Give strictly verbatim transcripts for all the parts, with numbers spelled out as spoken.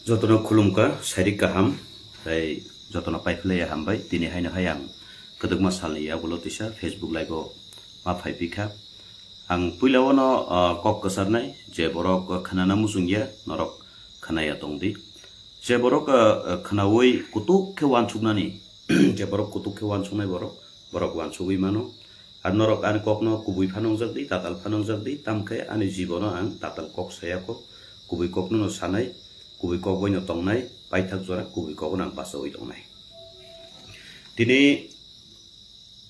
Jotono khulumkha, sairik kaham, tei jotono paiphlaiya hambai. Tini haino hai ang kwdwkma salni yagulo tisa Facebook live-o ma phaipikha. Ang puilao no, ah, kok kwcharnai, je borok khnana muchungya, norok khnaya tongdi. Je borok, ah, khnaui kutuk khe uansuknani, je borok kutuk khe uansuknai borok, borok uansugui mano. Ar norok ani kokno kubui phano wngjak di, tatal phano wngjak di, tamkhe ani jibono ang tatal kok saya kho, kubui kokno no sanai, kubui kok bai no tongnai, paithak jora kubui kok no ang bachaui tongnai. Tini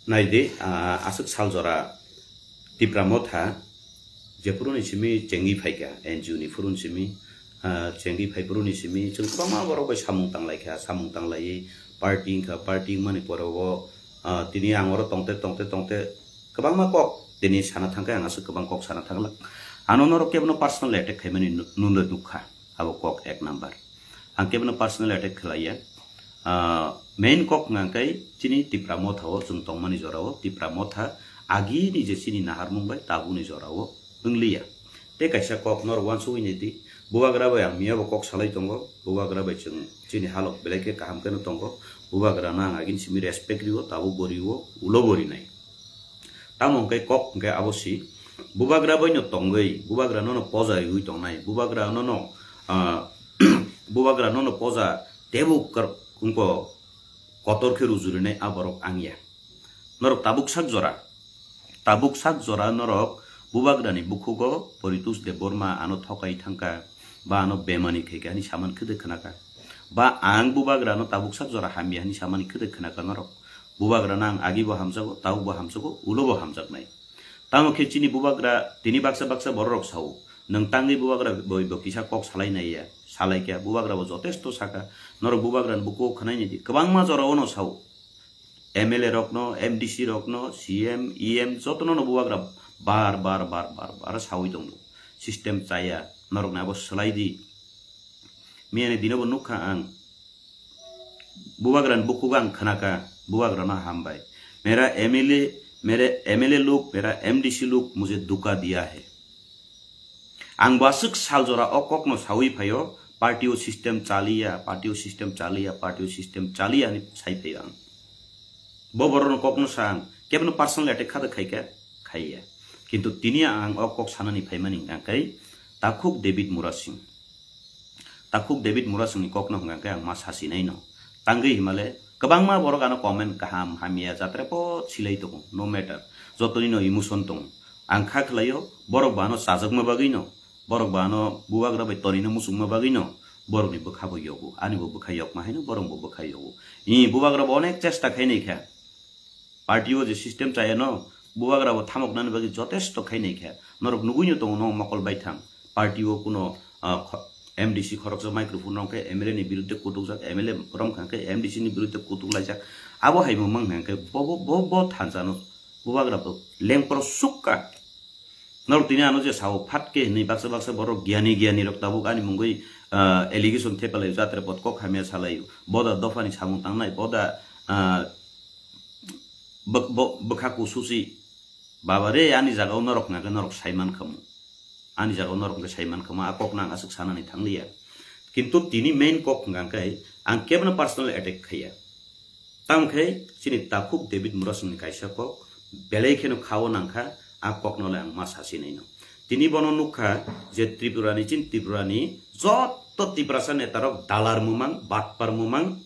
nai di, ah, aswk sal jora Tipra Motha, jephuru ni simi chengwi phaikha, N G O ni phuru ni simi, ah, chengwi phai phuru ni simi, chwng kwbangma borok bai samung tanglai kha, samung tanglaiwi party wngkha, party wngmani pore o, ah, tini ang oro tongte, tongte, tongte, kwbangma kok tini sana thangkhe, ang aswk kwbang kok sana thangla. Ano norok kebono personal attack khaimani nu-, nunle nukha, abo kok ek number. Ang kebono personal attack khlaiya. Ah, main kok hwnkha khe chini Tipra Motha o chwng tongmani jora o, Tipra Motha agini je chini naharmung bai tabukni jora o wngliya. Tei kaisa kok norok uansugui nai di, Bubagra bai ang miyabo kok salai tongo, Bubagra bai chwng chini halok belai khe kaham kheno tongo, Bubagra no ang agini simi respect rio, tabuk bo rio, ulo bo rinai. Tamo hwnkhe kok hwnkhe abo si, Bubagra bai no tongwi, Bubagra no no poja riui tongnai, Bubagra no no, ah, Bubagra no no poja tebuk kar-, wngko kotor khe rujurinai a borok wngya. Norok tabuk sak jora, tabuk sak jora norok Bubagrani bukhugo Poritos Debbarma ano thokai thangkha, ba ano bemani khaikha hwnwi samani khwdwk khnakha. Ba ang Bubagrano tabuk sak jora hamya hwnwi samani khwdwk khnakha norok. Bubagrano ang agibo hamjago, tabukbo hamjago, ulobo hamjaknai. Tamo khe chini Bubagra tini baksa baksa bororok sao, nwng tangwi Bubagra bai bo kisa kok salai naiya, salaikha, Bubagra bo jotesto sakha, norok Bubagrani bukhugo khwnai nai di, kwbangma jorao no sao. M L A rokno, M D C rokno, C M, E M jotono no Bubagra bar bar bar bar bar saui tongo. System chaya, norokni abo swlai di. Miyani dino bo nukha ang. Bubagrani bukhugo ang khnakha, Bubagrano hambai. Mera M L A, mere M L A log, mera M D C log mujhe dhuka diya hai. Ang bo aswk sal jora o kokno saui phaio, party o system chaliya, party o system chaliya, party o system chaliya hwnwi sai phaio ang. Bo borokno kokno sa ang, kebono personal attack kha da khaikha, khaiya. Kintu tini ang o kok sanani phaimani hwnkha khe takhuk David Murasing. Takhuk David Murasingni kokno hwnkha khe ang ma sasinai no. Tangwi himale kwbangma borok ano comment kaham hamya jatra pot silai tongo, no matter. Jotoni no emotion tongo. Ang kha khlaio, borok bo ano chajakma bagwi no, borok bo ano Bubagra bai tonina muchungma bagwi no, borokni bwkha bo yogo, ani bo bwkha yokma haino borok bo bwkha yogo. I Bubagra bo onek chesta khainai kha. Party o je system chaya no, Bubagra bo thamoknani bagwi jotesto khainai kha. Norok nugui no tongo no mokol baithang. Party o kuno, ah, kho-, M D C khoroksa microphone rok khe M L A ni birudde kutukjak, M L A rom kha khe M D C ni birudde kutuk laijak. Abo hai bo mang hang khe bo, bo, bo, bo thansa no Bubagra bo lengpro sukka. Norok tini ano je sao phat khe hinwi baksa baksa borok giyani giyani rok tabuk ani mungwi, ah, allegation thepalai jatre pot kok hamya salai boda dophani samung tangnai boda, ah, bwk-, bo-, bwkha kususi baba re ani jaga o norok hwnkha khe norok saiman khamu. Ani jaga o norok hwnkhe saiman khamu, a kok no ang aswk sanani thangliya. Kintu tini main kok hwnkha khe ang kebono personal attack khaiya. Tamo khe chini takhuk David Murasingni kaisa kok belai kheno khao nangkha, a kokno le ang ma sasinai no. Tini bono nukha je Tripura ni, chini Tripura ni jotto Tiprasa neta rok dalar mumang, batpar mumang,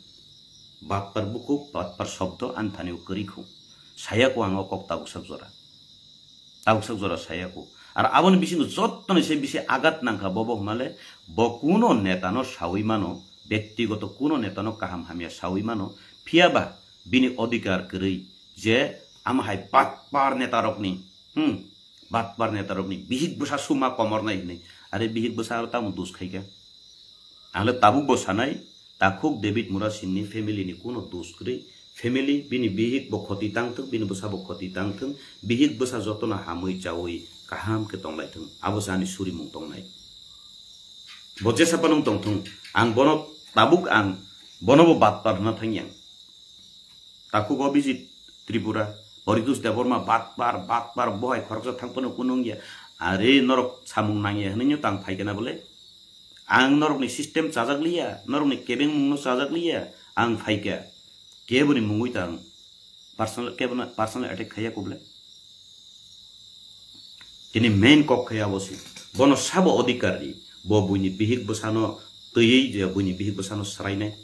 batpar bukhuk, batpar shobdo ani thani o kwrwi khu. Saya kho ang o kok tabuk sak jora. Tabuk sak jora saya kho. Ar aboni bisingo jottoni se bisi agat nangkha bobo hwnmale bo kuno netano saui mano, bektigoto kuno netano kaham hamya saui mano, phiyaba bini odhikar kwrwi je ama hai batpar netarokni, hmm, batpar netarokni bihik bwsa suma komornai hwnwi. Are bihik bwsa aro tamo dos khaikha? Ang le tabuk bo sanai, takhuk David Murasingni family ni kuno dos kwrwi. Family, bini bihik bo khoti tang thung, bini bwsa bo khoti tang thung, bihik bwsa jotono hamwi chaui kaham khe tong lai thung. Abo se ani surimung tongnai. Bo jesa phano wng tong thung, ang bono tabuk ang bono bo batpar hwnna thang yang. Takhuk Abhijit Tripura, Poritos Debbarma batpar, batpar, bo hai khoroksa thang phano kuno wng ya. Are norok samung nang ya hwnwi no tang phai khe na bole? Ang norokni system chajak liya, norokni kebengmungno chajak liya, ang phaikha. Keboni mungwi ta ang personal, kebono personal attack khaiya kobole. Tini main kok khaiya bo se. Bono sabo odhikar di. Bo buini bihik bwsano twiwi je buini bihik bwsano swrainai.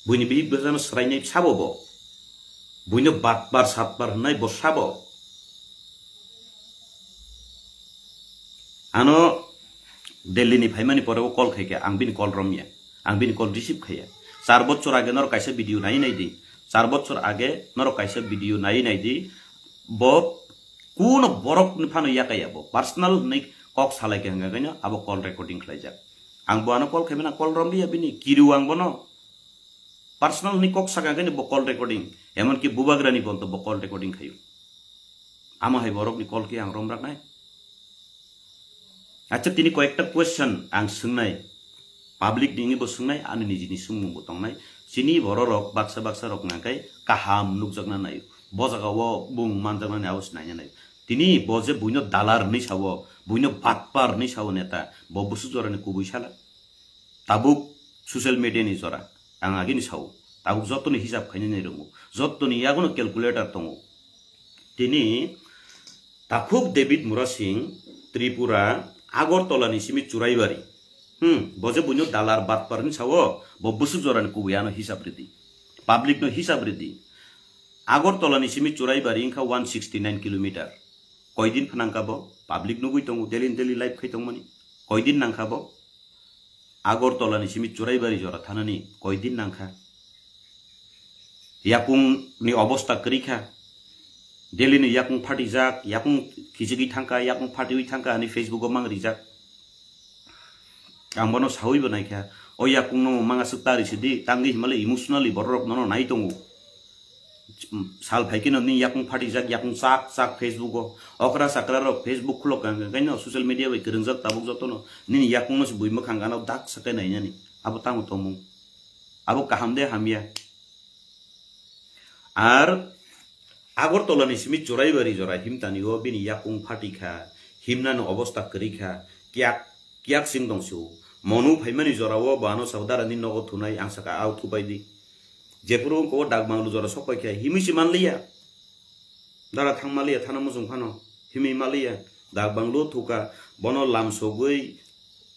Buini bihik bwsano swrainai sabo bo. Buino batpar satpar hwnai bo sabo. Ano Delhi ni phaimani pore o call khaikha, ang bini call romya, ang bini call receive khaiya. Char bochor age norok kaisa video nai nai di, char bochor age norok kaisa video nai nai di, bo kuno borok ni phano yakaya bo personal hwnwi kok salai kha hwnka kaino abo call recording khlaijak. Ang bo ano call khaimani call romliya bini, kiriw ang bono. Personal ni kok saka khe bo call recording, emon ki bubagra ni bonto bo call recording khayo. Amo hai borok ni call ki ang rom rak nai. Acha tini koyekta question ang swngnai, public ni bo swngnai, ani niji ni swngmung bo tongnai. Chini borok rok baksa baksa rok nangkai kaham nukjakna nai. Bo jaga o bung manjakna nai, abo se naina nai. Tini bo je buino dalar ni sawo, buino batpar ni sawo neta, bo busu jora ni kubui sala. Tabuk social media ni jora ang agini sao, tabuk jotoni hisab khainani rongo, jotoni yagono calculator tongo. Tini takhuk David Murasing, Tripura, Agartala ni simi Churaibari. Hmm, bo je buino dalar batpar ni sao, bo busuk jora ni kubui ano hisab ridi. Public no hisab ridi. Agartala ni simi Churaibari wngkha one sixty nine kilometer. Koidin phanangkha bo, public nugui tongo, daily daily live khai tongmani. Koidin nangkha bo? Agartala ni simi Churaibari jora thanani koidin nangkha. Yakung ni obosta kwrwi kha. Delhi ni yakung phatijak, yakung khichigwi thangkha, yakung phatiwi thangkha, ani Facebook o mang rijak. Ang bono sawi bo naikha. O yakung no manga swk tari sidi, tangwi himale emotionally borok nono nai tongo. Sal phai kheno ni yakung phatijak, yakung chak chak Facebook o. Okra sakra rok Facebook khulok kang kang kaino social media bai kwrwngjak tabuk jotono. Nini yakung no se bui mwkhang gana dak sakai nainani. Abo tamo tongmung. Abo kaham de hamya. Ar Agartala ni simi Churaibari jora himtani o bini yakung phatikha, himnani obosta kwrwi kha, kiyak kiyak sing tong sio. Monu phaimani jora o bo ano sabo dara ni nogo thunai, ang saka, "Au thupai di." Jephuru wngkha o dak banglu jora sok pai kha, himwi se manliya. Dara thang maliya, thana muchung phano himwi maliya. Dak banglu thuka, bono lam sogwi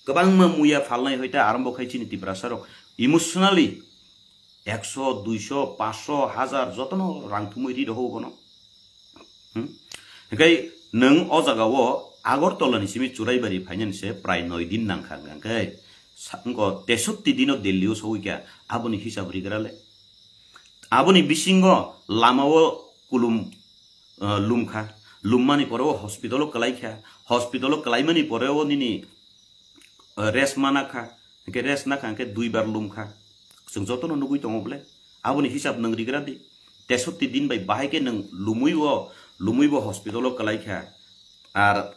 kwbangma muya phalnai hoita arambo khai chini Tiprasa rok emotionally ekso, duiso, paanso, hajar jotono rang thumwi ri rohor bono. Hmm? Hinkhe nwng o jaga o Agartala ni simi Churaibari phainani se prai noi din nangkha, hwnkhe sa-, wngkha tesotti dino Delhi o sogwi kha, aboni hisab rigra le. Aboni bisingo lama o kulum, eh, lumkha, lummani pore o hospital o kwlaikha, hospital o kwlaimani pore o nini rest mana kha, hwnkhe rest nakha hwnkhe duibar lumkha. Chwng jotono nugwi tongo bole. Aboni hisab nwng rigra di. Tesotti din bai bahai khe nwng lumwi bo, lumwi bo hospital o kwlaikha. Ar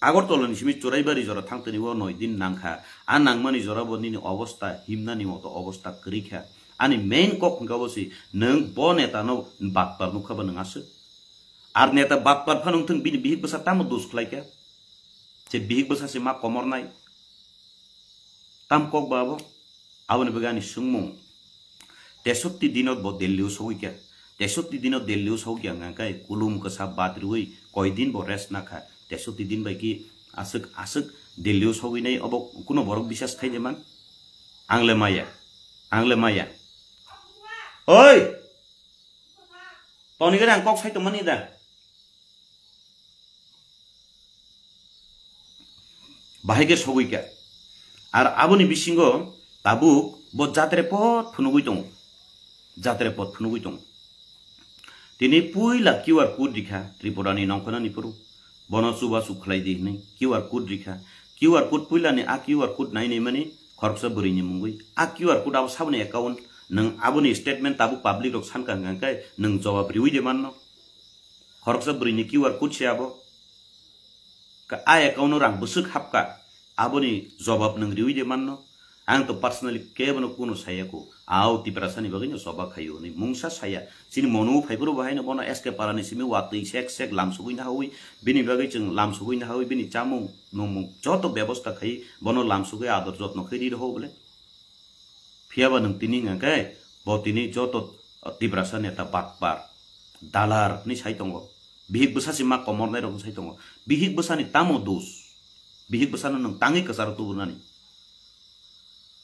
Agartala ni simi Churaibari jora thangtoni o noi din nangkha. A nangmani jora bo nini obosta himnani moto obosta kwrwi kha. Ani main kok hwnkha bo se nwng bo neta no batpar nukha ba nwng aswk. Ar neta batpar phano wngthung bini bihik bwsa tamo dos khlaikha. Je bihik bwsa se ma komornai. Tam kok ba abo? Aboni bagwi ani swngmung. Tesotti dino bo Delhi o sogwi kha. Tesotti dino Delhi o sogwi kha hwnkha khe kulum kwsa bad rwui koi din bo rest nakha. Tesotti din bai ki aswk aswk Delhi o sogwi nai obo kuno borok bisas khai de man? Ang le maya. Ang le maya. Oi! Toni gari ang kok sai tongmani da. Bahai khe sogwi kha. Ar aboni bisingo tabuk bo jatre pot phunugwi tongo. Jatre pot phunugwi tongo. Tini puila Q R code rikha Tripura ni nongkhornani phuru. Bono chubachu khlai di hwnwi Q R code rikha. Q R code puilani a Q R code nai nai mani khoroksa bwrwini mungwi. A Q R code abo saboni account, nwng aboni statement tabuk public rok sankha hwnkha khe nwng jawab riwi de manno. Khoroksa bwrwini Q R code se abo. Ka-, a account o rang bwswk hapkha, aboni jobab nwng riwi de manno. Ang to personally kebono kuno saya ko. Ao Tiprasani bagwi no choba khaio hwnwi mungsa saya. Chini mono phaiphuru bahai no bono S K Palani simi watwi sek sek lam sugwi nahawi. Bini bagwi chwng lam sugwi nahawi bini chamung nungmung joto bebosta khai bono lam sugwi ador jotno khai ri rw bole. Phiyaba nwng tini hwnka khe bo tini joto Tiprasa neta batpar, dalar hwnwi sai tongo. Bihik bwsa si ma komornai rok sai tongo. Bihik bwsani tamo dos? Bihik bwsano nwng tangwi kwcharo tubunani.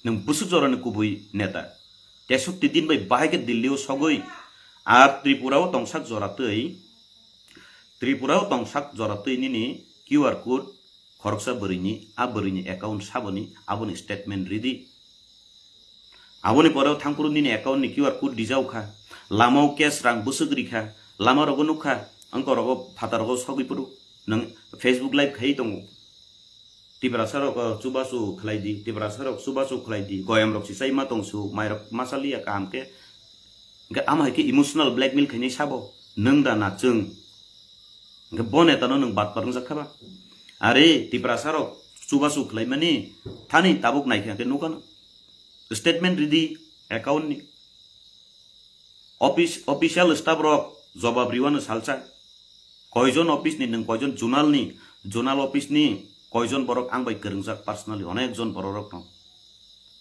Nwng bwswk jorani kubui neta. Tesukti din bai bahai khe Delhi o sogwi. Ar Tripura o tongsak jora twi, Tripura o tongsak jora twi nini Q R code khoroksa bwrwini, a bwrwini account saboni, aboni statement ridi. Aboni pore o thangphuru nini account ni Q R code rijao kha. Lama o cash rang bwswk rikha. Lama rogo nukha. Wngkor rogo phatar rogo sogwi phuru. Nwng Facebook live khai tongo. Tiprasa rok, uh, chubachu khlai di, Tiprasa rok chubachu khlai di, goyam rok si chai ma tong su, mai rok ma chaliya kaham khe. Hwnkhe ama hai khe emotional blackmail khainai sabo, nwng da na chwng. Hwnkhe bo neta no nwng batpar wngjak kha ba? Are Tiprasa rok chubachu khlai mani thani tabuk nai kha khe nukha no. Statement ridi account ni. Office, official staff rok jobab riwano salsa. Koijon office ni nwng koijon zonal ni, zonal office ni koijon borok ang bai kwrwngjak personally onek jon borok rok no.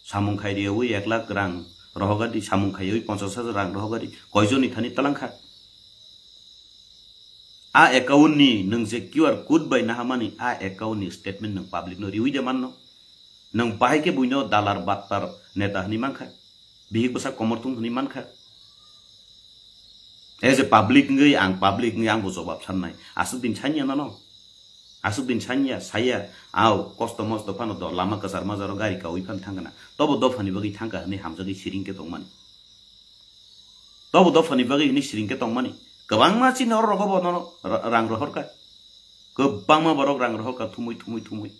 Samung khai riyawi ek lakh rang rohogadi, samung khaiwi ponchas hajar rang rohogadi, koijon ni thani talangkha. A account ni nwng je Q R code bai nahamani a account ni statement nwng public no riwi de manno. Nwng bahai khe buino dalar battar neta hwnwi mankha. Bihik bwsa komorthung hwnwi mankha. As a public wngwi ang public wngwi ang bo jobab sannai. Aswk din sanya nano. Aswk din sanya, saya, au, kosto mosto phano do lama kwchar majaro gari kawi phan thangkana. Tobo dophani bagwi thangka hwnwi hamjagwi siring khe tongmani. Tobo dophani bagwi hwnwi siring khe tongmani. Kwbangma chini oro rogo bo nono ra-, rang rohorkha. Kwbangma borok rang rohorkha thumui, thumui, thumui.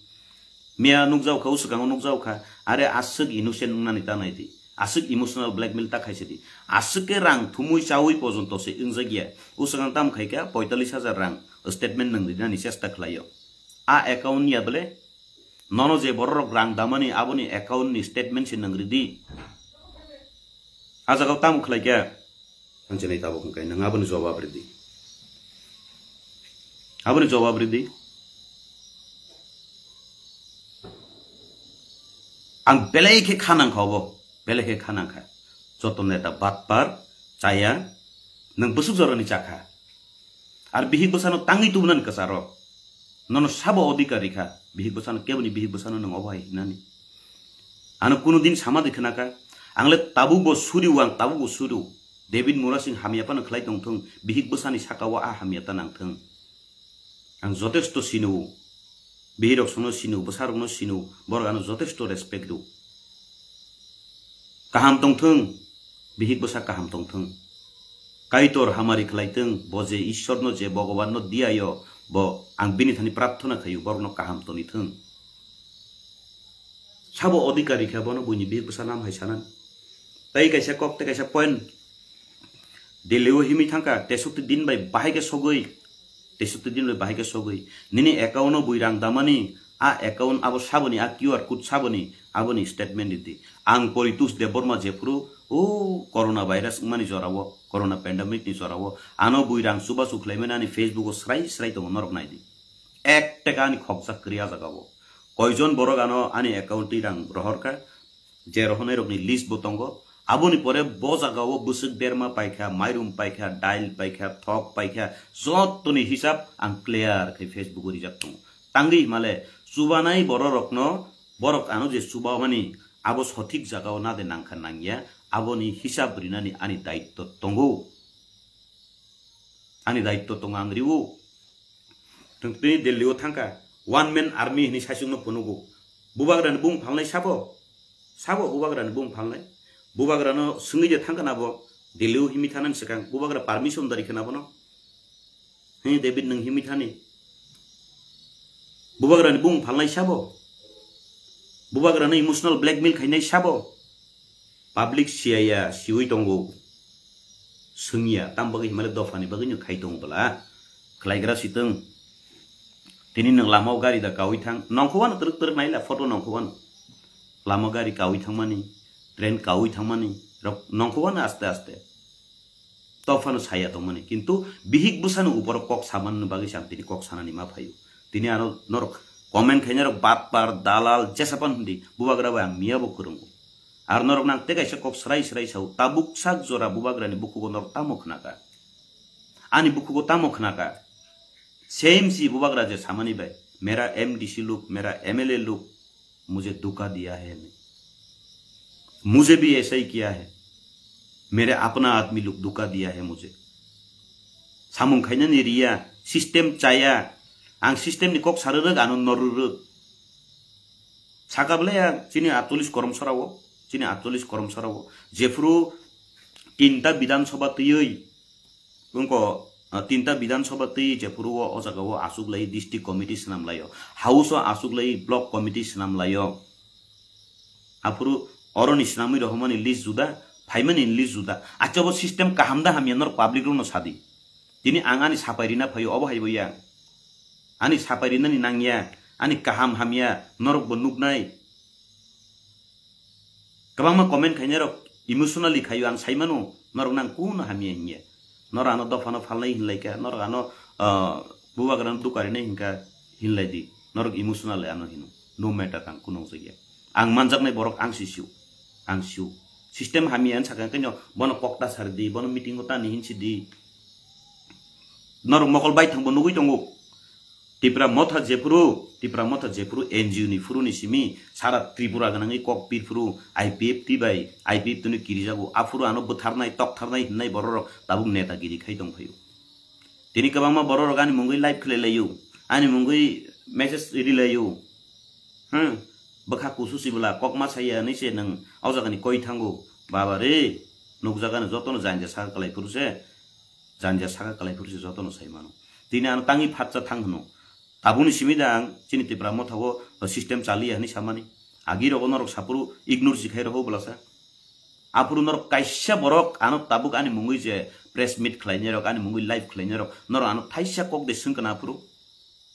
Miya nukjao kha, uswkango nukjao kha, are aswk innocent wngnani ta nai di. Aswk emotional blackmail ta khaisa di. Aswk khe rang thumui chaui pojonto se wngjak ya. Uswkang tam khai kha poitallis hajar rang statement nwng rinani chesta khlaio. A account ya bole? Nono je bororok rang damani aboni account ni statement se nwng ridi. A jagao tamo khlai kha? Ang chinai tabuk hwnkhe nwng aboni jobab ridi. Aboni jobab ridi. Ang belai khe kha nang kha obo, belai khe kha nang kha. Joto neta batpar, chaya, nwng bwswk jorani chakha. Ar bihik bwsano tangwi tubunani kwcharo. Nono sabo odhikar rikha, bihik bwsano keboni bihik bwsano nwng obo hai hinani. Ano kuno din sama di khwnakha, ang le tabuk bo suriu, ang tabuk bo suriu. David Murasing hamya phano khlai tongthung, bihik bwsani saka o a hamya ta nangthung. Ang jotesto sino, bihirok sono sino, bwsarokno sino, borok ano jotesto respect rw. Kaham tongthung, bihik bwsa kaham tongthung. Kaitor hamari khlai thung, bo je Ishwarno, je Bhagwanno diyayo, bo ang bini thani prarthana khaio, borokno kaham toni thung. Sabo odhikar rikha bono buini bihik bwsa nam hai sanan. Tai kaisa kok, tai kaisa point. Delhi o himwi thangkha, tesukti din bai bahai khe sogwi, tesukti din bai bahai khe sogwi. Nini account o bui rang damani, a account abo saboni, a Q R code saboni, aboni statement ridi. Ang Poritos Debbarma jephuru, o corona virus wngmani jorao, corona pandemic ni jorao, ano bui rang chubachu khlaimani ani Facebook o srai srai tongo, norok naidi. Ek taka ani khokjak kwrwi a jagao. Koijon borok ano ani account twi rang rohorkha, je rohornairokni list bo tongo. Aboni pore bo jagao bwswk berma paikha, mairum paikha, dail paikha, thok paikha, jottoni hisab ang clear khai Facebook o rijak tongo. Tangwi himale chubanai bororokno, borok ano je chubamani abo sothik jagao nade nangkha nangya, aboni hisab rinani ani daitto tongo. Ani daitto tongo, ang riwo. Tini Delhi o thangkha, one man army hwnwi saichungno phunugo. Bubagrani bung phalnai sabo? Sabo bubagrani bung phalnai? Bubagrano swngwi je thangkha na bo, Delhi o himwi thanani swkang, bubagra permission dari khna bono? He David, nwng himwi thani? Bubagrani bung phalnai sabo? Bubagrano emotional blackmail khainai sabo? Public siyaya, siwi tongo. Swngya, tam bagwi himale dophani bagwino khai tongo bwla. Khlaigra sitwng. Tini nwng lamao gari da kawi thang. Nongkhowano twrwk twrwk naila, photo nongkhowano. Lama gari kaui thangmani, train kaui thangmani rok nongkhobano aste aste. Tophano saya tongmani, kintu bihik bwsano uporo kok samanini bagwi se ang tini kok sanani ma phaio. Tini ano norok comment khainai rok batpar, dalal, jesapan hindi, bubagra bai ang miya bo kwrwngo. Ar norok nang tei kaisa kok srai srai sao, tabuk sak jora bubagrani bukhugo norok tamo khnaka? Ani bukhugo tamo khnaka? Same si bubagra je samani bai, mera M D C luk, mera M L A luk, मुझे धोखा दिया है ने, मुझे भी ऐसा ही किया है, मेरे अपना आदमी लोग धोखा दिया है मुझे. Samung khainani riya, system chaya, ang system ni kok sarwrwk, ano norwrwk. Saka bwle ya, chini atcholish korom sorao, chini atcholish korom sorao, jephuru tinta Bidhan Sabha twiwi, wngko, ah, tinta Bidhan Sabha twi jephuru o, o jaga o aswk lai district committee swnam laio, house o aswk lai block committee swnam laio. Aphuru oroni swnamwi rohormani list juda, phaimani list juda. Acha bo system kaham da hamya norok public rokno sadi. Tini ang ani sapai rina phaio, obo haibo ya. Ani sapai rinani nangya, ani kaham hamya norok bo nuknai. Kwbangma comment khainai rok emotionally khaio, ang saimano norok nang kuno hamya hinya. Norok ano dophano phalnai hinlaika, norok ano, ah, bubagrano dukarinai hinka hinlai di. Norok emotionally ano hino. No matter, ang kuno jakya. Ang manjaknai borok ang si sio. Ang sio. System hamya hinwi sakha khe no bono kokta sar di, bono meeting o tani hinsi di. Norok mokol bai thangbo nugwi tongo. Tipra Motha jephuru, Tipra Motha jephuru N G O ni phuru ni simi sara Tripura gwnangwi kok pirphuru I P F T bai, I P F T ni kirijago, aphuru ano bwtharnai, toktharnai hinnai bororok tabuk netagiri khai tongphaio. Tini kwbangma bororok ani mungwi live khlai laio, ani mungwi message ri laio. Hmm, bwkha kusu sibwla kokma saya hinwi se nwng o jagani koi thango. Baba re, nukjagani jotono janja saka kwlai phuru se. Janja saka kwlai phuru se jotono sai mano. Tini ano tangwi phatsa thang hwno. Tabukni simi da ang chini Tipra Motha o system chaliya hinwi samani. Agi rogo norok saphuru ignore si khai rogo bwlasa. Aphuru norok kaisa borok ano tabuk ani mungwi je press meet khlainai rok, ani mungwi live khlainai rok, norok ano thaisa kok de swngkana aphuru.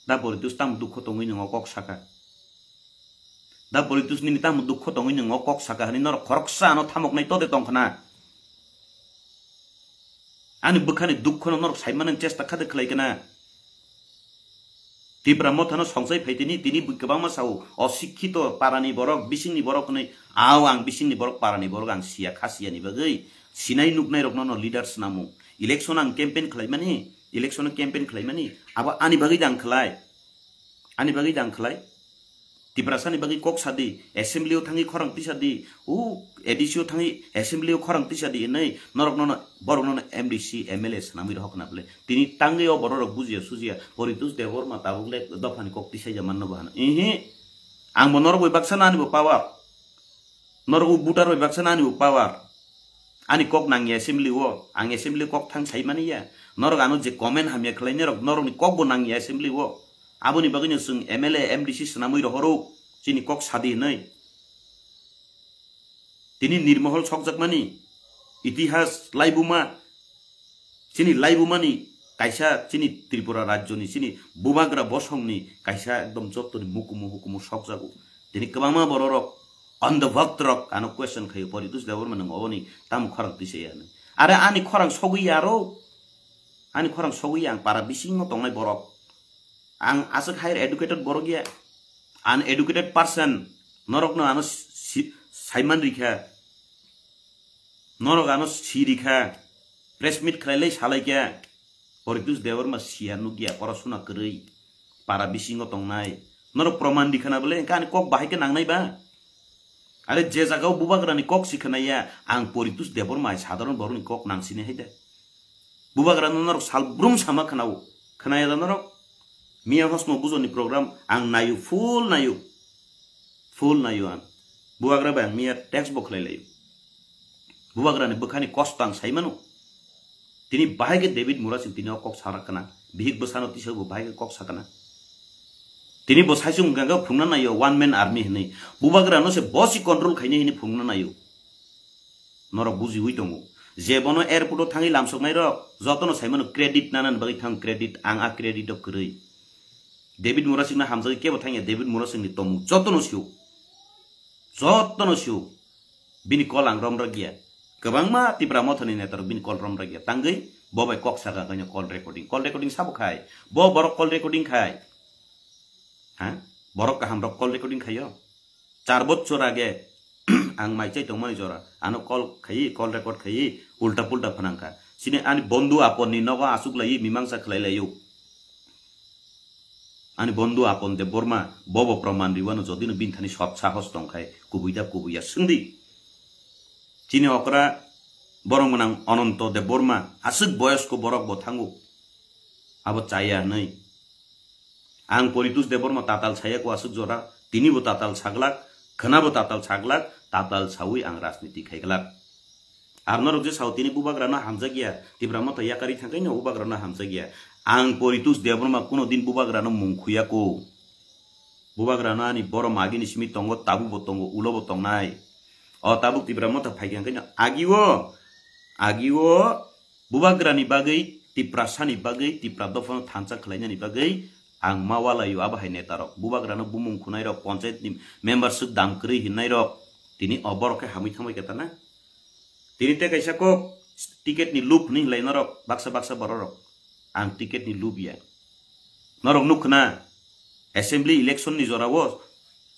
Da Boritus tamo dukho tongwi nwngo kok saka. Da Boritus nini tamo dukho tongwi nwngo kok saka hinwi norok khoroksa ano thamoknai tode tongkhna. Ani bwkhani dukhono norok saimani chesta khade khlai kana. Tipra Mothano songchai phai tini, tini bw-, kwbangma sao, osikkito parani borok, bisingni borok hwnwi, ao ang bisingni borok, parani borok ang siya, kha siyani bagwi, sinai nuknai rokno no leader swnamo. Election ang campaign khlaimani, election campaign khlaimani, abo ani bagwi da ang khlai. Ani bagwi da ang khlai. Tiprasani bagwi kok sadi, assembly o thangwi khorang tisa di, o A D C o thangwi assembly o khorang tisa di hinwi norok nono, borok nono M D C, M L A swnamwi rohor khna bwle. Tini tangwi o borok rok bujiya sujiya, Poritus Debbarma tabuk le dophani kok tisaija manno bo hano. Ihi, ang bo norok bai baksa no ani bo power. Norok o voter bai baksa no ani bo power. Ani kok nangya assembly o, ang assembly kok thang sai mani ya. Norok ano je comment hamya khlai norok, norok ni kok bo nangya assembly o. Aboni bagwi no chwng M L A, M D C swnamwi rohoro, chini kok sadi hinwi. Tini Nirmohol sokjakmani itihas laibuma, chini laibumani kaisa chini Tripura rajyoni chini bubagra bosongni kaisa ekdom jottoni mukumu hukumu sokjago. Tini kwbangma bororok, andhobhakt rok ano question khaio, Poritus Debbarma nwng oboni tamo khorang tisa ya hinwi. Are ani khorang sogwi ya aro, ani khorang sogwi ya, ang para bisingo tongnai borok. Ang aswk higher educated borok ya, uneducated person, norokno ano si-, saiman rikha, norok ano si rikha, press meet khlai lai salai kha, Poritus Debbarma siya nukya, porosuna kwrwi, para bisingo tongnai, norok proman rikha na bole, engkha ani kok bahai khe nangnai ba? Are je jagao bubagrani kok si khwnai ya, ang Poritus Debbarma hai sadharon borokni kok nang sini hai de. Bubagrano norok sal brum sama khwnao. Khwnaya da norok? Miya hosno bujoni program ang nayo, full nayo. Full nayo ang. Bubagra bai ang miya text bo khlai layo. Bubagrani bwkhani kosto ang sai mano. Tini bahai khe David Murasing tini o kok sara kana. Bihik bwsano tisa bo bahai khe kok sakana. Tini bo saisung ganga phungna nayo one man army hinwi. Bubagrano se bosi control khaini hini phungna nayo. Norok bujiwi tongo. Je bono airport o thangwi lamsoknai rok, jotono sai mano credit nanani bagwi thang credit, ang a credit o kwrwi. David Murasing no hamjagwi kebo thangya, David Murasing ni tomung jotono sio. Jotono sio. Bini call ang romrok ya. Kwbangma Tipra Mothani netarok bini call romrok ya. Tangwi bo bai kok saka kanya call recording. Call recording sabo khai. Bo borok call recording khai. Ha? Borok kaham rok call recording khayo. Char bochor age ang mai chai tongmani jora. Ano call khayi, call record khayi, ulta pulta phanangkha. Sini ani bondhu apon ni nogo asuk layi mimangsa khlai layo. Ani bondhu Apon Debbarma, bobo proman riwano jodino bini thani sot sahos tongkhai, kubui da kubui ya swngdi. Chini okra borok mwnang Ononto Debbarma, aswk boyosko borok bo thango. Abo chaya hwnwi. Ang Poritus Debbarma tatal saya ko aswk jora, tini bo tatal saglak, khwna bo tatal saglak, tatal sawi ang rajniti khaiglak. Ar norok je sao tini bubagrano hamjakya, Tipra Motha yakari thangkaino bubagrano hamjakya. Ang Poritus Debbarma kuno din bubagrano mung khuyako. Bubagrano ani borom agini simi tongo, tabuk bo tongo, ulo bo tongnai. O tabuk Tipra Motha phaikha hwnkhe no agio, agio bubagrani bagwi, Tiprasani bagwi, Tipra dophano thansa khlainani bagwi ang ma walaio abo hai netarok. Bubagrano bumung khunairok, panchayatni member swk dam kwrwi hinnairok tini o borok khe hamwi thangbai khe tana. Tini tei kaisa kok ticket ni loop hinwi hinlai norok baksa baksa bororok. Ang ticket ni loop ya. Norok nukkha na assembly election ni jora o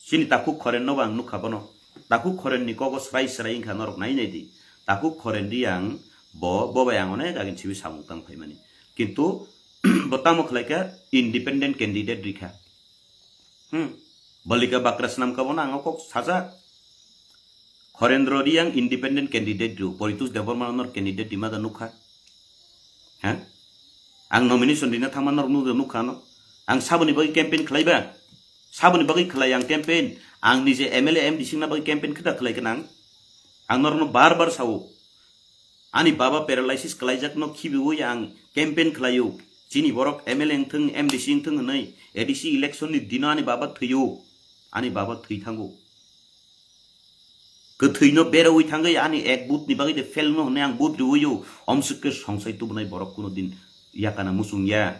chini takhuk khoren no bo ang nukha bono. Takhuk khoren ni kogo srai srai wngkha norok nai nai di. Takhuk khoren di ang bo, bo bai ang onek agin sibi samung tang phaimani. Kintu bo tamo khlai kha independent candidate rikha. Hmm. Balika bakra swnam ka bono ang kok sajak. Khorendro Riang independent candidate ru, Poritus Debbarma nor candidate di mada nukha. Ha? Ang nomination dina thangma nor nukha no. Ang saboni bagwi campaign khlaiba. Saboni bagwi khlai ang campaign. Ang nije M L A M D C na bagwi campaign khita khlai kanang. Ang norno bar bar sao. Ani baba paralysis khlaijakno khibiwi ang campaign khlaio. Chini borok M L A wngthung, M D C wngthung hwnwi A D C election ni dino ani baba thwio. Ani baba thwi thango. Kwthwino berowi thangwi ani ek vote ni bagwi de fail no hwnwi ang vote riwio. Omswk khe songsai tubunai borok kuno din yakana muchung ya.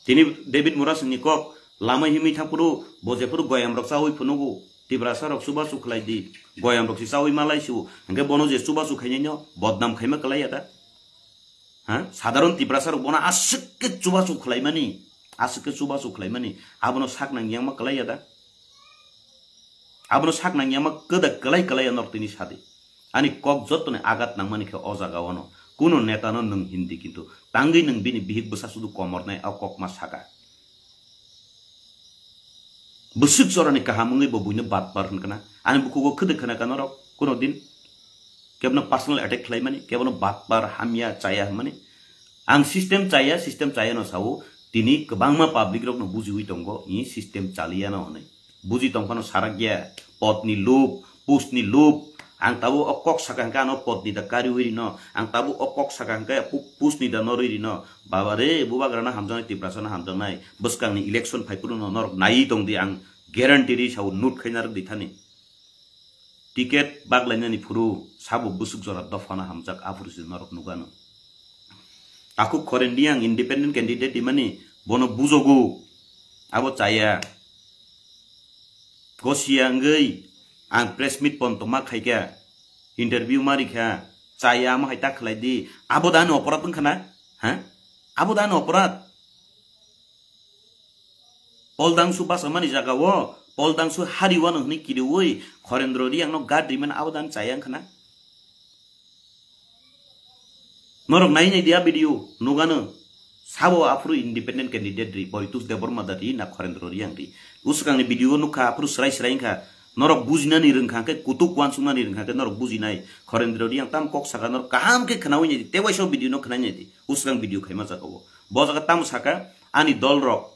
Tini David Murasing ni kok lama himwi thangphuru bo jephuru goyam rok chawi phunugo, Tiprasa rok chubachu khlai di, goyam rok se chawi malai su, hwnkhe bono je chubachu khainai no bodnam khaima kwlai ya da? Ha? Sadharon Tiprasa rok bono aswk khe chubachu khlaimani, aswk khe chubachu khlaimani, abono sak nang yang ma kwlai ya da? Abono sak nang yang ma kwda kwlai kwlai ya norok tini sadi. Ani kok jottoni agat nangmani khe o jaga o no. Kuno neta no nwng hindi kintu tangwi nwng bini bihik bwsa sudu komornai o kok ma saka. Bwswk jorani kaham wngwi bo buino batpar hwnkha na. Ani bukhugo khwdwk khna ka norok kuno din. Kebono personal attack khlaimani, kebono batpar hamya chaya hwnmani. Ang system chaya, system chaya no sao, tini kwbangma public rok no bujiwi tongo, i system chaliya no hwnwi. Buji tongphano sarakya, potni loop, postni loop. Ang tabuk o kok saka hwnkhe ano potni da kariwi rino, ang tabuk o kok saka hwnkhe pu-, postni da norwi rino. Baba re, bubagrano hamjaknai, Tiprasano hamjaknai. Bwskangni election phaiphuru no norok naiwi tongdi, ang guarantee ri sao, note khaina rwk di thani. Ticket baglainani phuru sabo bwswk jora dophano hamjak aphuru se norok nukano. Takhuk khoren di ang independent candidate di mani bono bujogo. Abo chaya. Gosiya wngwi ang press meet pon tongma khaikha, interview ma rikha, chaya amo hai ta khlai di. Abo da ani oporad wngkha na? Ha? Abo da ani oporad? Poldangsu basa mani jaga o, Poldangsu hari wano hwnwi kiriwi Khorendro Riang no guard rimani abo da ani chaya wngkha na? Norok nai nai dia video nugano. Sabo aphuru independent candidate ri, Poritus Debbarma da ri na Khorendro Riang ri. Usukang ni video nukha aphuru srai srai wngkha. Norok bujinani rwngkha khe kutuk uansuknani rwngkha khe norok bujinai. Khorendro Riang tam kok saka norok kaham khe khnawi nai di. Tei waisa video no khnai nai di. Usukang video khaima jaga o. Bo jaga tamo saka ani dol rok.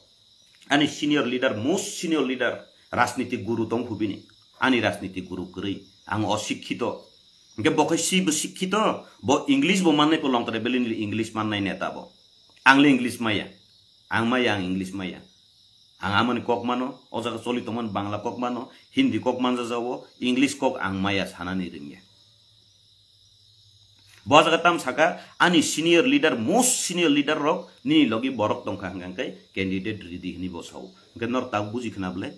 Ani senior leader, most senior leader, rajniti guru tong phu bini. Ani rajniti guru kwrwi. Ang osikkito. Hwnkhe bo khai si bo sikkito, bo English bo mannai po Longtrai Valley ni English mannai neta bo. Ang le English maya. Ang maya, ang English maya. Ang amani kok mano, o jaga choli tongmani Bangla kok mano, Hindi kok manjajago, English kok ang maya sanani rwngya. Bo jaga tam saka, ani senior leader, most senior leader rok nini logi borok tongkha hwnkha hwnkhe candidate ready hwnwi bo sao. Hwnkhe norok tabuk buji khna bwle?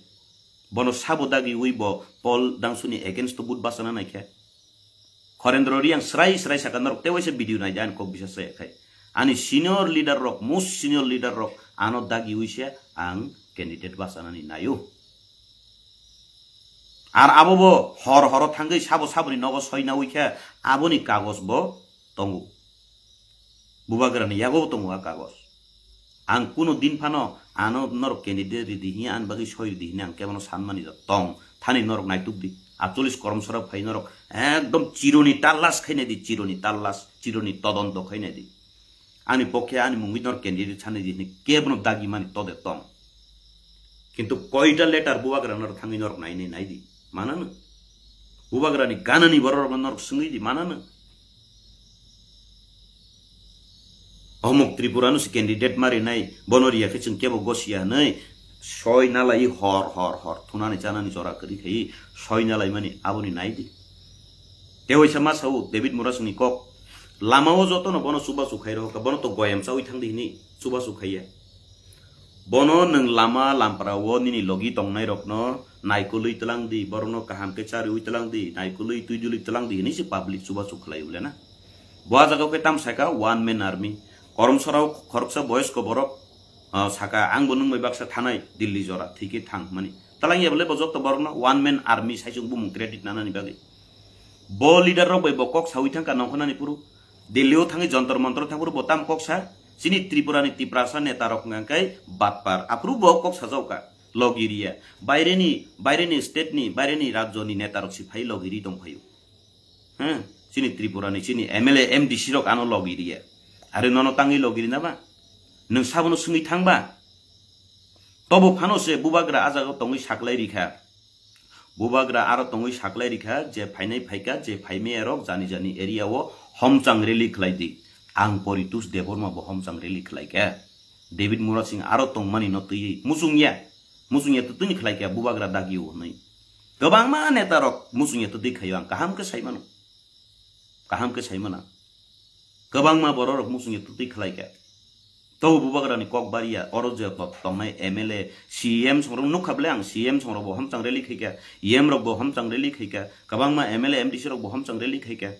Bono sabo dagiwi bo Paul Dangsuni against o vote bachana naikhe. Khorendro Riang srai srai saka norok tewaisa video naidi ani kok bisa se khai. Ani senior leader rok, most senior leader rok ano dagiwi se ang candidate bachanani naio. Ar abo bo hor horo thangwi sabo saboni nogo soina uikha aboni kagoj bo tongo. Bubagrani yago tongo a kagoj. Ang kuno din phano ano norok candidate ridi hiya ani bagwi soi ridi hini ang kebono sanmani da tong. Thani norok naituk di. Atcholis koromsora phai norok ekdom chironi tallas khainai di, chironi tallas, chironi todonto khainai di. Ani pokhe ani mungwi norok candidate sanai di hini kebono dagi mani tode tong. Kintu koita letter bubagra norok thangwi norok nainai naidi. Manano. Bubagrani ganani bororokno norok swngwi di, manano. Omuk Tripura no se candidate mari nai, bono riya khe chwng kebo gosiya hinwi soi nalai hor hor hor thunani chanani jora kwrwi khai soi nalai mani aboni nai di. Tewaisa ma sao David Murasingni kok, lama o joto no bono chubachu khai rohor kha, bono to goyam chawi thang di hinwi chubachu khaiya. Bono nwng lama lampra o nini logi tongnai rokno naikolwi tlang di, borokno kaham khe chariwi tlang di, naikolwi twi dulwi tlang di hinwi se public chubachu khlai ule na. Bo a jaga o khe tam saka one man army. Koromsora o khoroksa boyosko borok, ah, saka ang bo nwng bai baksa thanai Delhi jora thwi khe thang hwnmani. Talang ya bole bo joto borokno one man army sai chwng bumung credit nanani bagwi. Bo leader rok bai bo kok sawi thangkha nongkhornani phuru. Delhi o thangwi Jantar Mantar thang phuru bo tam kok sa. Chini Tripura ni Tiprasa neta rok hwnkha khe batpar. Aphuru bo kok sajao ka. Logiriya. Baireni, baireni state ni, baireni rajyo ni neta rok si phai logiri tong phaio. Hm? Chini Tripura ni, chini M L A, M D C rok ano logiriya. Are nono tangwi logiri na ba? Nwng sabono swngwi thang ba? Tobo phano se bubagra a jaga tongwi saklai rikha. Bubagra aro tongwi saklai rikha je phainai phaikha, je phaimaya rok jani jani area o homchang rally khlai di. Ang Poritus Debbarma bo homchang rally khlai kha. David Murasing aro tongmani no twiwi muchungya. Muchungya twtwini khlai kha bubagra dagi o hwnwi. Kwbangma neta rok muchungya twtwi khaio ang kaham khe sai mano. Kaham khe sai mano. Kwbangma borok rok muchungya twtwi khlai kha. Tobo bubagrani kok bariya, oro je to-, tongnai M L A, C M songrok nukha bole ang C M songrok bo homchang rally khaikha, E M rok bo homchang rally khaikha, kwbangma M L A, M D C rok bo homchang rally khaikha.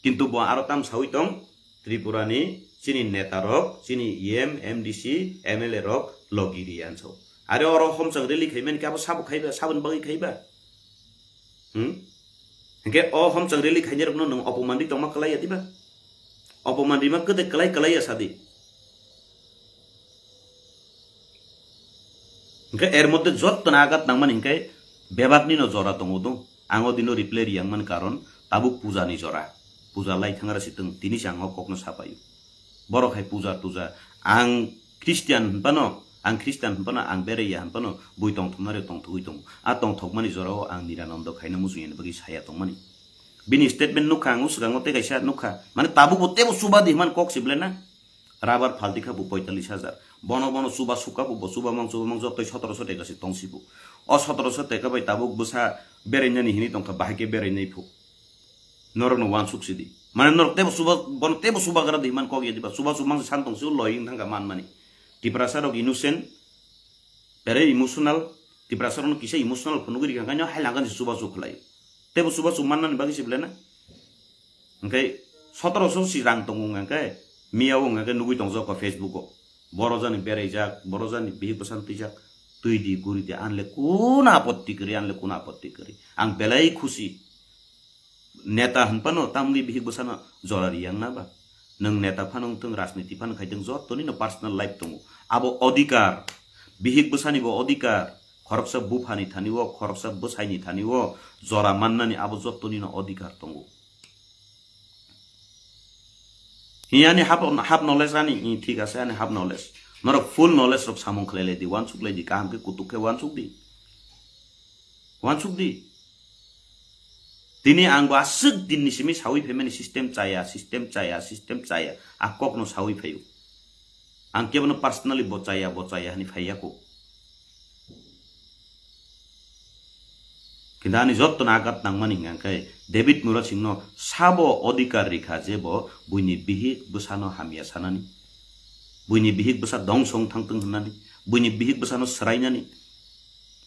Kintu bo aro tam sawi tong, Tripura ni chini neta rok, chini E M, M D C, M L A rok logi ri anso. Are oro homchang rally khaimani khe abo sabo khaiba, saboni bagwi khaiba? Hmm? Hingke o homchang rally khainai rokno nwng opoman ri tongma kwlai ya diba? Opoman rima kwdek kwlai kwlai ya sadi. Hingke er moddhe jottoni agat nangmani hingke bebakni no jora tongo do. Ang o dino reply riyang mani karon tabuk puja ni jora. Puja lai thangra si tong tini se ang o kokno sapaio. Borok hai puja tuja. Ang Christian hinphano, ang Christian hinphano, ang beraiya hinphano, bui tongthoknari tongthogwi tongo. A tongthokmani jorao ang Nirananda khaina muchungya ni bagwi saya tongmani. Bini statement nukha ang, o swkango tei kaisa nukha. Mane tabukbo teibo chuba di hwnmani kok se belai na. Rabar phalti kha bo poitalish hajar. Bono bono chuba sukha bo, bo chuba mang chuba mang jotoi sotoroso teka se tongsi bo. O sotoroso teka bai tabuk bwsa berainani hinwi tongkha, bahai khe berainai phu. Norokno wansuk sidi. Mane norok teibo chuba, bono teibo chubagra di hwnmani kok ya diba. Chuba chumang se san tong se o loi wng thangkha manmani. Tiprasa rok innocent, very emotional. Tiprasa rokno kisa emotional phunugwi rikha, hwnkhai no hai langkha se chuba chuk khlai. Teibo chuba chuk mannani bagwi se belai na. Hwnkhe sotoroso si rang tongo hwnkhe, miya o hwnkhe nugwi tongjak o Facebook o. Boro jani beraijak, boro jani bihik bwsano twijak, twi di, guri di, anle kuno apotti kwrwi, anle kuno apotti kwrwi. Ang belai khusi. Neta hwnphano tamni bihik bwsano jora riyang na ba? Nwng neta phano wngthung, rajniti phano khaithung, jottoni no personal life tongo. Abo odhikar, bihik bwsani bo odhikar, khoroksa buphani thani o, khoroksa bwsaini thani o jora mannani abo jottoni no odhikar tongo. Hi ani half, half knowledge ani, i, thik ase ani half knowledge. Norok full knowledge rok samung khlai lai di, wansuk lai di, kaham khe kutuk khe wansuk di. Wansuk di. Tini ang bo aswk din ni simi sawi phaimani system chaya, system chaya, system chaya. A kokno sawi phaio. Ang kebono personally bo chaya, bo chaya hwnwi phaiya ko. Kintu ani jotto no agat nangmani hwnka khe David Murasing no sabo odhikar rikha je bo buini bihik bwsano hamya sanani, buini bihik bwsa dongso wng thangthung hwnani, buini bihik bwsano swrainani.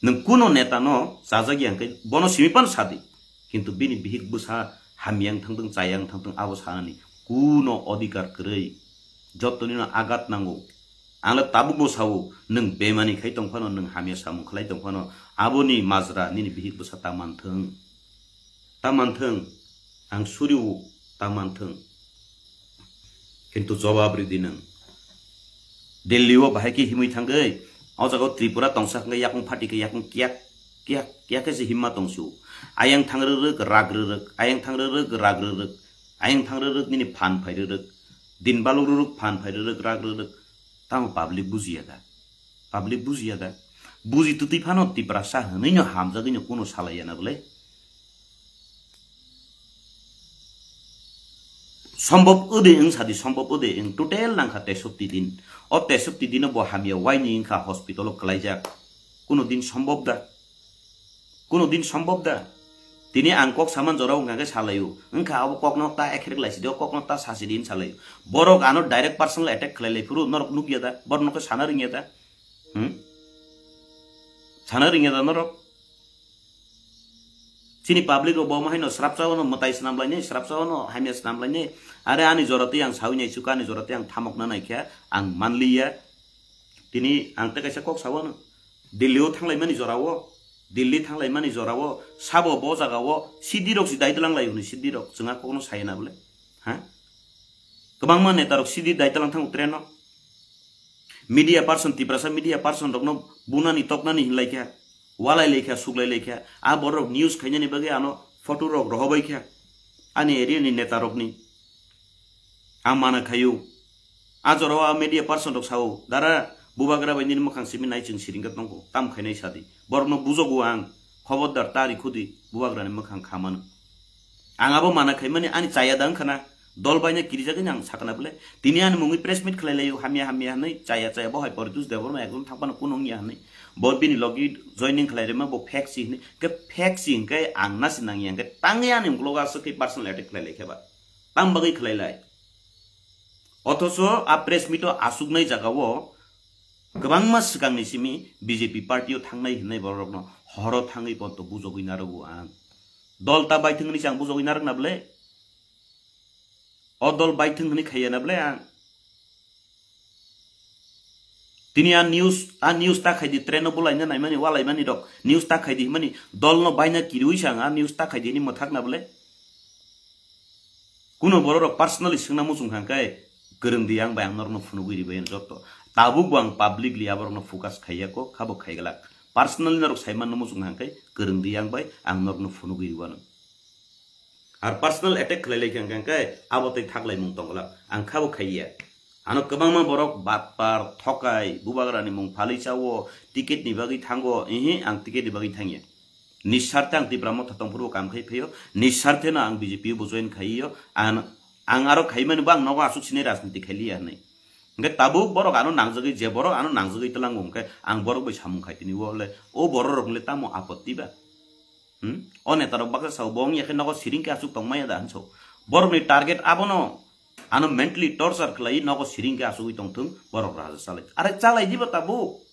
Nwng kuno neta no chajak ya hwnkhe bono simi phano sadi. Kintu bini bihik bwsa hamya wng thangthung, chaya wng thangthung, abo sanani kuno odhikar kwrwi. Joto nino agat nango. Ang le tabuk bo sao, nwng bemani khai tong phano, nwng hamya samung khlai tong phano, aboni majra nini bihik bwsa ta manthung. Ta manthung, ang suriu ta manthung. Kintu jobab ridi nwng. Delhi o bahai khe himwi thangwi, o jaga o Tripura tongsa hwnkhe yakung phati khe yakung kiyak, kiyak, kiyak khe se himma tongsu. Ayang thang rwrwk, rak rwrwk, ayang thang rwrwk, rak rwrwk, ayang thang rwrwk nini phan phai rwrwk. Din baluk rwrwk, phan phai rwrwk, rak rwrwk. Tamo public bujiya da? Public bujiya da? Buji twtwi phano Tiprasa hwnwi no hamjagwi no kuno salaiya na bwle? Sombhob ode wng sadi, sombhob ode wng, total nangkha tesopti din. O tesopti dino bo hamya waini wngkha hospital o kwlaijak. Kuno din sombhob da? Kuno din sombhob da? Tini ang kok saman jora wngkha khe salaio. Wngkha abo kokno ta ekhrek laisidi, o kokno ta sasidi hin salaio. Borok ano direct personal attack khlai lai phuru norok nukya da? Borok no khe sana ringya da? Hmm? Sana ringya da norok? Chini public rok bo haino srapsa wano mwtai swnam lainai, srapsa wano hamya swnam lainai. Are ani jora twi ang sawi nai chuka, ani jora twi ang thamok na nai khe ang manliya. Tini ang tei kaisa kok sawano. Delhi o thanglaimani jora o, Delhi thanglaimani jora o, sabo bo jaga o, C D rok si dai tlang lai hwnwi C D rok chwng a kokno saya na bwle? Ha? Kwbangma neta rok C D dai tlang thango train o. Media person, Tiprasa media person rokno bunani toknani hinlai kha, walai lai kha, suklai lai kha. A borok news khainani bagwi ano photo rok rohobai kha. Ani area ni neta rokni. Ang mana khayu. A jora o a media person rok sao, "Dara, bubagra bai nini mwkhang simi nai chwng siring khe tongkho. Tam khainai sadi." Borokno bujogo ang. Khobordar ta rikhudi, bubagrani mwkhang kha mano. Ang abo mana khaimani ani chaya da wngkha na, dol baina kirijagwi ang sakna bwle. Tini ani mungwi press meet khlai laio, hamya hamya hwnwi, chaya chaya bo hai Poritos Debbarma ekdom thang phano kuno wngya hwnwi. Bo bini logi joining khlai rima bo fake si hwnwi. Khe fake si hwnkhe ang nasi nangya hwnkhe tangwi ani uklogo aswk khe personal attack khlai lai khe ba. Tang bagwi khlai lai. Othocho a press meet o aswknai jaga o kwbangma swkangni simi B J P party o thangnai hwnwi borokno horo thangwi ponto bujogwi narwgo ang. Dol ta baithwng hwnwi se ang bujogwi narwkna bwle? O dol baithwng hwnwi khaiya na bwle ang? Tini a news, a news ta khaidi train o bulaina naimani, walaimani rok news ta khaidi himani dolno baina kiriwi se ang a news ta khaidi hwnwi mwthakna bwle? Kuno borok rok personally swngna muchung kha khe, kwrwng di ang bai ang norokno phunugwi ribai ang jotto. Tabuk bo ang publicly aborokno focus khaiya kok, khabo khaiglak. Personally norok saimanno muchung kha khe, kwrwng di ang bai ang norokno phunugwi riwano. Ar personal attack khlai lai kha khe, abo tei thaklaimung tongglak. Ang khabo khaiya. Ano kwbangma borok batpar, thokai, bubagrani mung phalwi chawo, ticket ni bagwi thango, ihi ang ticket ni bagwi thangya. Nisarthe ang Tipra Motha tongphuru kam khai phaio, nisarthe no ang B J P o bo join khaiyo, ang, ang aro khaimani bo ang nogo aswk sinai rajniti khailiya hwnwi. Hwnkhe tabuk borok ano nangjagwi, je borok ano nangjagwi twlango hwnkhe ang borok bai samung khai tini o le, o borok rok le tamo apotti ba? Hmm? O neta rok baksa sao bo wngya khe nogo siring khe aswk tongmaya da hinso. Borok ni target abono, ano mentally torture khlai nogo siring khe aswkwi tongthung borok raja chalai. Are chalai diba tabuk?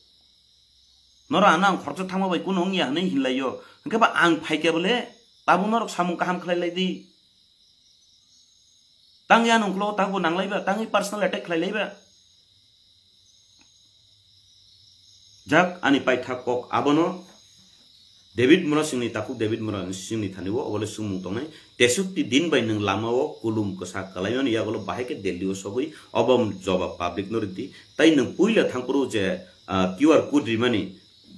Norok ano ang khoroksa thangma bai kuno wngya hwnwi hinlaio. Hwnkhe ba ang phaikhe bole tabuk norok samung kaham khlai lai di. Tangya nungklo tangbo nanglaiba, tangwi personal attack khlai laiba. Jak ani paithak kok abono David Murasingni takhuk David Murasingni thani o obole sumung tongnai. Tesukti din bai nwng lama o kulum kwsa kwlaimani yagulo bahai khe Delhi o sogwi obo jobab public no ridi. Tai nwng puila thangphuru je, ah, Q R code rimani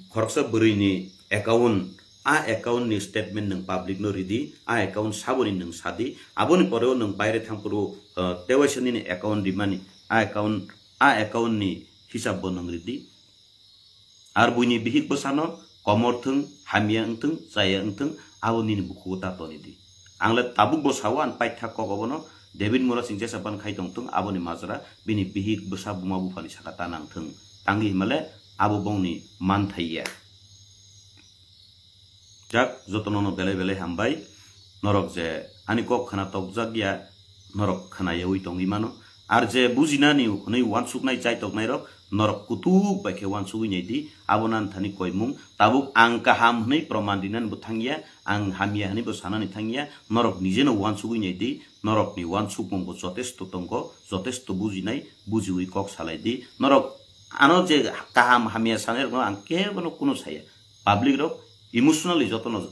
khoroksa bwrwini account, a account ni statement nwng public no ridi, a account saboni nwng sadi, aboni pore o nwng baire thangphuru, ah, tewaisa nini account rimani, a account, a account ni hisab bo nwng ridi. Ar buini bihik bwsano komor thung, hamya wngthung, chaya wngthung, abo nini bukhugo ta toni di. Ang le tabuk bo sao, ang paithak kok obono, David Murasing jesa ban khai tongthung, aboni majra bini bihik bwsa buma buphani saka ta nangthung. Tangwi himale abo bongni manthai ya. Jak jotono no belai belai hambai, norok je ani kok khna tokjak ya, norok khna yaui tongwi mano. Ar je bujinani hwnwi uansuknai chai toknairok, Norok kutuk bai khe uansugwi nai di, abo nani thani koimung. Tabuk ang kaham hwnwi proman rinani bo thangya, ang hamya hwnwi bo sanani thangya, norok nijeno uansugwi nai di, norokni uansukmung bo jotesto tongo, jotesto bujinai, bujiwi kok salai di. Norok ano je kaham hamya sanai rokno ang kebono kuno saya. Public rok emotionally jotono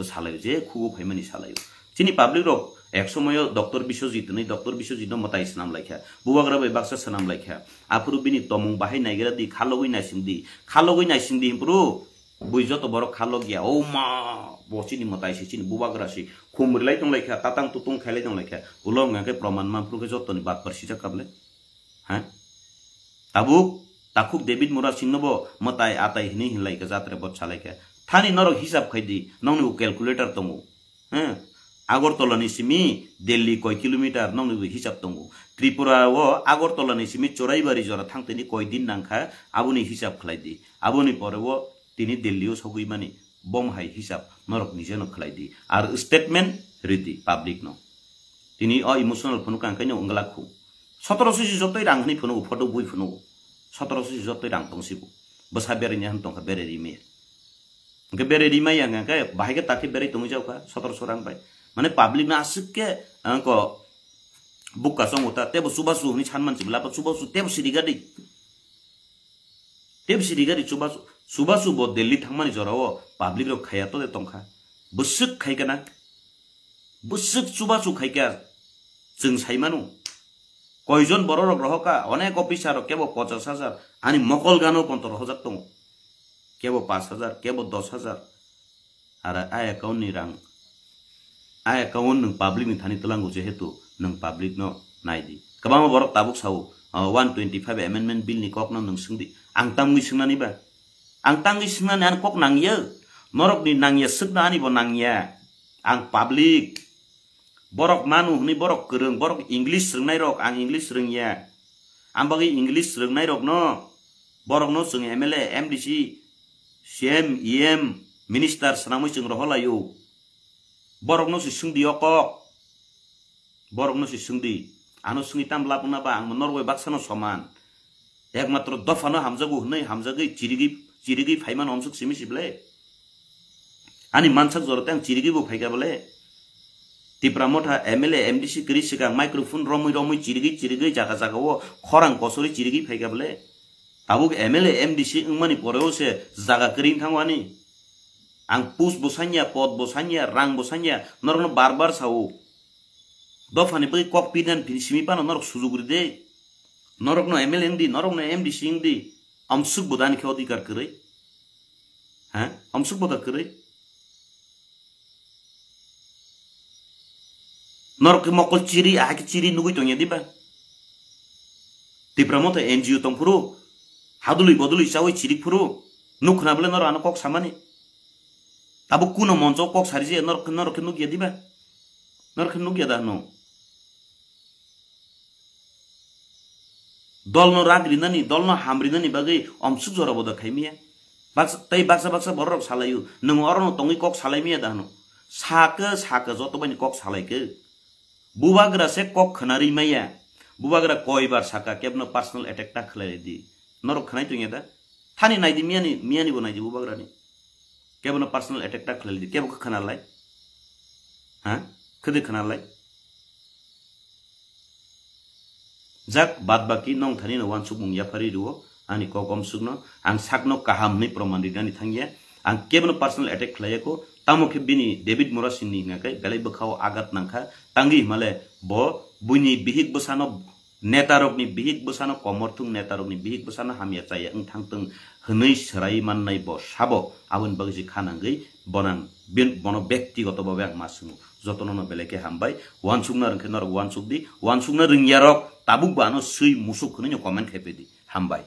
salaio, je khugo phaimani salaio. Chini public rok ek somoyo Doctor Biswajit hwnwi, Doctor Biswajit no mwtai swnam laikha, bubagra bai baksa swnam laikha. Aphuru bini tomung bahai naigra di, khalogwi naising di, khalogwi naising di, himpuru bui joto borok khalok ya. O ma, bo chini mwtai se, chini bubagra se, khum rilai tong laikha, tatang tutung khailai tong laikha. Ulo wngkha khe proman manphuru khe jotoni batpar sijak kable. Ha? Tabuk, takhuk David Murasing no bo mwtai atai hwnwi hinlai kha, jatre bot salai kha. Thani norok hisab khai di, nokni bo calculator tongo. Ha? Agartala ni simi Delhi koi kilometer nokni bo hisab tongo. Tripura o Agartala ni simi Choraibari jora thangtini koi din nangkha, aboni hisab khlai di. Aboni pore o tini Delhi o sogwi mani, bom hai hisab norok nijeno khlai di. Ar statement ridi public no. Tini o emotional phunuk ang kaino wngla khu. Sotoroso si jotoi rang hwnwi phunugo, photo bui phunugo. Sotoroso si jotoi rang tong sibo. Bwsa bereni han tongkha bere rimaya. Hwnkhe bere rimaya hwnkhe bahai khe takhe bere tongwi jaukha sotoroso rang bai. Mane public no aswk khe angko bukka chongo ta tebo chubachu hwnwi sanman sibla, chubachu tebo sirigadi. Tebsi rigari chubachu, chubachu bo Delhi thangmani jorao public rok khaya tole tongkha. Bwswk khaikha na? Bwswk chubachu khaikha chwng saimano. Koijon bororok rohokha, onek officer rok kebo pochas hajar, ani mokol gano ponto rohojak tongo. Kebo pash hajar, kebo dos hajar. Ara a account ni rang, a account nwng public ni thani twlango, jehetu nwng public no nai di. Kwbangma borok tabuk sao, uh, one twenty five amendment bill ni kok no nwng swng di. Ang tamwi swngnani ba? Ang tangwi swngnani ani kok nangya. Norok ni nangya swkna ani bo nangya. Ang public. Borok manu hwnwi borok kwrwng, borok English rwngnai rok, ang English rwngya. Ang bagwi English rwngnai rok no, borok no chwng M L A, M D C, C M, E M, minister swnamwi chwng rohorlaio. Borok no se swngdi o kok. Borok no se swngdi. Ano swngwi tam lab wngna ba ang norok bai baksa no soman. Ekmatro dopha no hamjago hwnwi hamjagwi chirigwi, chirigwi phaimano omswk simi sible. Ani mansak jora tei ang chirigwi bo phaikha bole. Tipra Motha M L A, M D C kwrwi swkang microphone romwi romwi chirigwi chirigwi jaga jaga o khorang kosorwi chirigwi phaikha bole. Tabuk M L A, M D C wngmani poreo se jaga kwrwi wngthango ani. Ang post bo sanya, pod bo sanya, rang bo sanya, norokno bar bar sao. Dophani bagwi kok pinan phi simi phano norok sujuk ride. Norokno M L A wngdi, norokno M D C wngdi. Amsuk bodani khe odhikar kwrwi. Ha? Amsuk boda kwrwi. Norok khe mokol chiri, aha khe chiri nugwi tongya diba? Tipra Motha N G O tongphuru, hadului bodului chawi chirik phuru, nuk khna bole norok ano kok samani. Tabuk kuno moncho kok sari je norok, norok khe nukya diba? Norok khe nukya da hwno? Dolno rag rinani, dolno ham rinani bagwi omsuk jora boda khaimiya. Baksa, tei baksa baksa bororok salaio, nwng orono tongwi kok salaimiya da hwno? Sakhe, sakhe joto baini kok salaikhe. Bubagra se kok khwnarwi maya. Bubagra koibar saka kebno personal attack ta khlai di. Norok khwnai tongya da? Thani naidi miyani, miyani bo naidi bubagrani. Kebono personal attack ta khlai di. Kebo khe khwnalai. Ha? Khwdwi khwnalai. Jak bad baki nong thani no wansukmung yaphari rwo, ani kok omsukno, ang sakno kaham hwnwi proman rinani thangya, ang kebono personal attack khlaiya kho, tamo khe bini David Murasingni hwnga khe belai bwkhao agat nangkha, tangwi himale bo buini bihik bwsano, netarokni bihik bwsano, komorthung netarokni bihik bwsano hamya chaya wng thangtwng hwnwi swrai mannai bo sabo, aboni bagwi se kha nangwi bonang bin-, bono bektigoto babe ang ma swngo. Jotono no belai khe hambai. Wansukna rwngkhe norok wansuk di. Wansukna rwngyarok tabuk bo ano swi musuk hwnwi no comment khai pedi. Hambai.